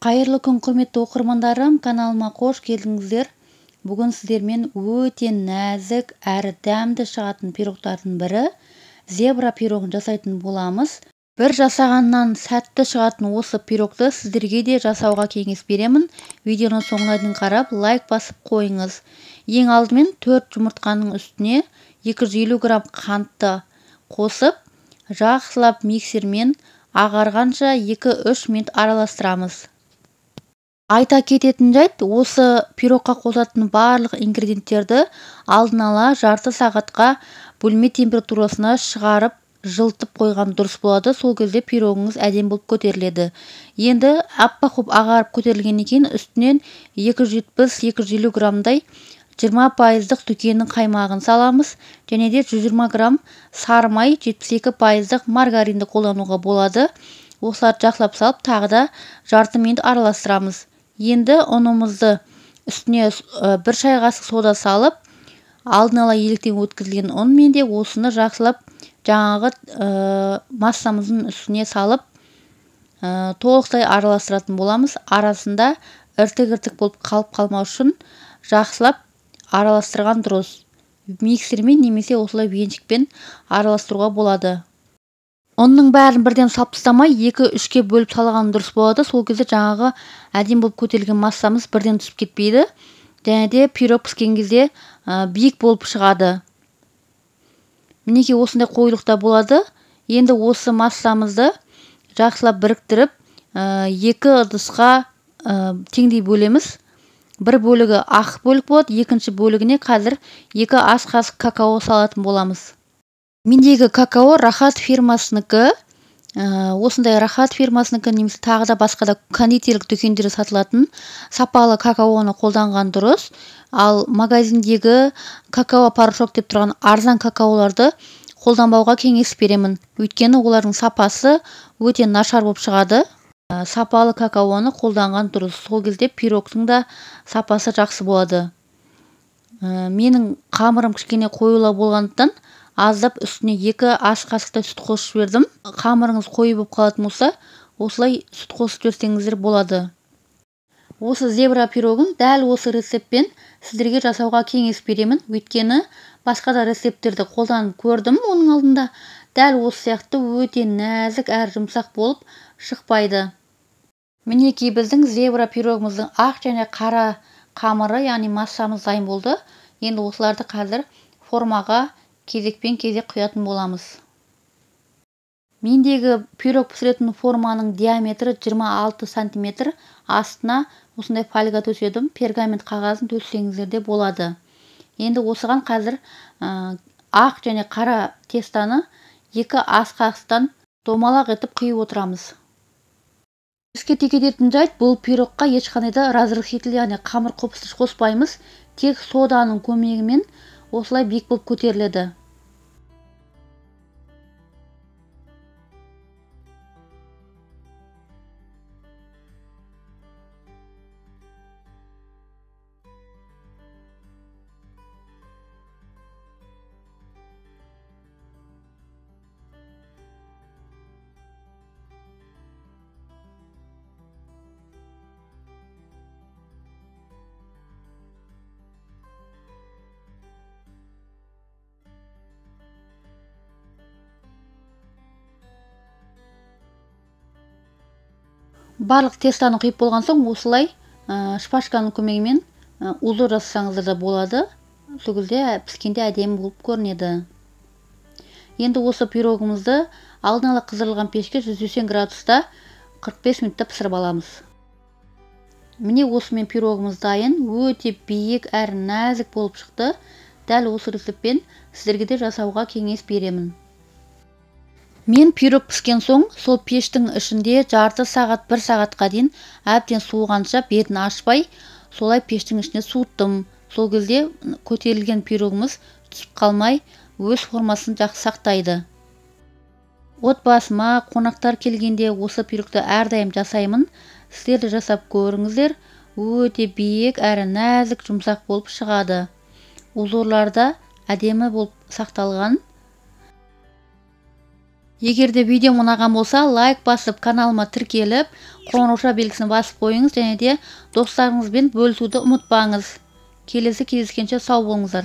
Қайырлы күн, құрметті оқырмандарым, каналыма қош келдіңіздер. Бүгін сіздермен өте нәзік әрі дәмді шығатын пирогтардың бірі зебра пирогын жасайтын боламыз. Бір жасағаннан сәтті шығатын осы пирогты сіздерге де жасауға кеңес беремін. Видеоны соңына дейін қарап, лайк басып қойыңыз. Ең алдымен 4 жұмыртқаның үстіне 250 грамм қантты қосып, жақсылап миксермен ағарғанша 2-3 минут араластырамыз. Айта кететін жайт, осы пирогқа қосатын барлық ингредиенттерді алдын ала жарты сағатқа бөлме температурасына шығарып жылытып қойған дұрыс болады. Сол кезде пирогыңыз әдемі болып көтеріледі. Енді аппақ болып ағарып көтерілгеннен кейін үстінен 270-250 граммдай 20%-лық дүкеннің қаймағын саламыз. Және де 120 грамм сары май, 72%-лық маргаринді қолдануға болады. Осыларды жақсылап салып, тағы да жарты минут араластырамыз. Енді ұнымызды үстіне бір шай қасық сода салып, алдын ала електен өткізілген ұнмен де осыны жақсылап жаңағы массамыздың үстіне салып, толықтай араластыратын боламыз. Арасында іртік-іртік болып қалып қалмау үшін жақсылап араластырған дұрыс. Миксермен немесе осылай венчикпен араластыруға болады. Ұнның бәрін бірден салып тастамай, 2-3-ке бөліп салған дұрыс болады. Сол кезде жаңағы әдемі болып көтерілген массамыз бірден түсіп кетпейді. Және де пирог піскен кезде биік болып шығады. Мінекей осындай қоюлықта болады. Енді осы массамызды жақсылап біріктіріп, 2 ыдысқа теңдей бөлеміз. Бір бөлігі ақ бөлік болады, екінші бөлігіне қазір 2 ас қасық какао салатын боламыз. Мендегі какао Рахат фирмасыныкі, осындай Рахат фирмасыныкі немесе тағы да басқа да кондитерлік дүкендерде сатылатын сапалы какаоны қолданған дұрыс. Ал магазиндегі какао порошок деп тұрған арзан какаоларды қолданбауға кеңес беремін. Өйткені олардың сапасы өте нашар болып шығады. Сапалы какаоны қолданған дұрыс. Сол кезде пирогтың да сапасы жақсы болады. Менің қамырым кішкене қоюлау болғандықтан аздап үстіне 2 ас қасықтай сүт қосып жібердім. Қамырыңыз қою болып қалатын болса, осылай сүт қосып жіберсеңіздер болады. Осы зебра пирогын дәл осы рецептпен сіздерге жасауға кеңес беремін. Өйткені басқа да рецепттерді қолданып көрдім оның алдында. Дәл осы сияқты өте нәзік әрі жұмсақ болып шықпайды. Мінекей біздің зебра пирогымыздың ақ және қара қамыры, яғни массамыз дайын болды. Енді осыларды қазір формаға кезекпен кезек құятын боламыз. Мендегі пирог пісіретін форманың диаметрі 26 сантиметр. Астына осындай фольга төседім. Пергамент қағазын төсеңіздер де болады. Енді осыған қазір ақ және қара тестаны 2 ас қасықтан домалақ етіп құйып отырамыз. Ескерте кететін жайт, бұл пирогқа ешқандай да разрыхлитель, яғни қамыр қопсытқыш қоспаймыз. Тек соданың көмегімен осылай биік болып көтеріледі. Барлық тестаны құйып болған соң осылай шпажканың көмегімен узор жасасаңыздар да болады. Сол кезде піскенде әдемі болып көрінеді. Енді осы пирогымызды алдын ала қыздырылған пешке 180 градуста 45 минутта пісіріп аламыз. Міне осымен пирогымыз дайын. Өте биік әрі нәзік болып шықты. Дәл осы рецептпен сіздерге де жасауға кеңес беремін. Мен пирог піскен соң сол пештің ішінде жарты сағат, бір сағатқа дейін әбден суығанша бетін ашпай солай пештің ішіне суыттым. Сол кезде көтерілген пирогымыз түсіп қалмай өз формасын жақсы сақтайды. Отбасыма қонақтар келгенде осы пирогты әрдайым жасаймын. Сіздер де жасап көріңіздер. Өте биік әрі нәзік жұмсақ болып шығады. Узорлар да әдемі болып сақталған. Егер де видеом ұнаған болса, лайк басып, каналыма тіркеліп, қоңырауша белгісін басып қойыңыз және де достарыңызбен бөлісуді ұмытпаңыз. Келесі кездескенше сау болыңыздар.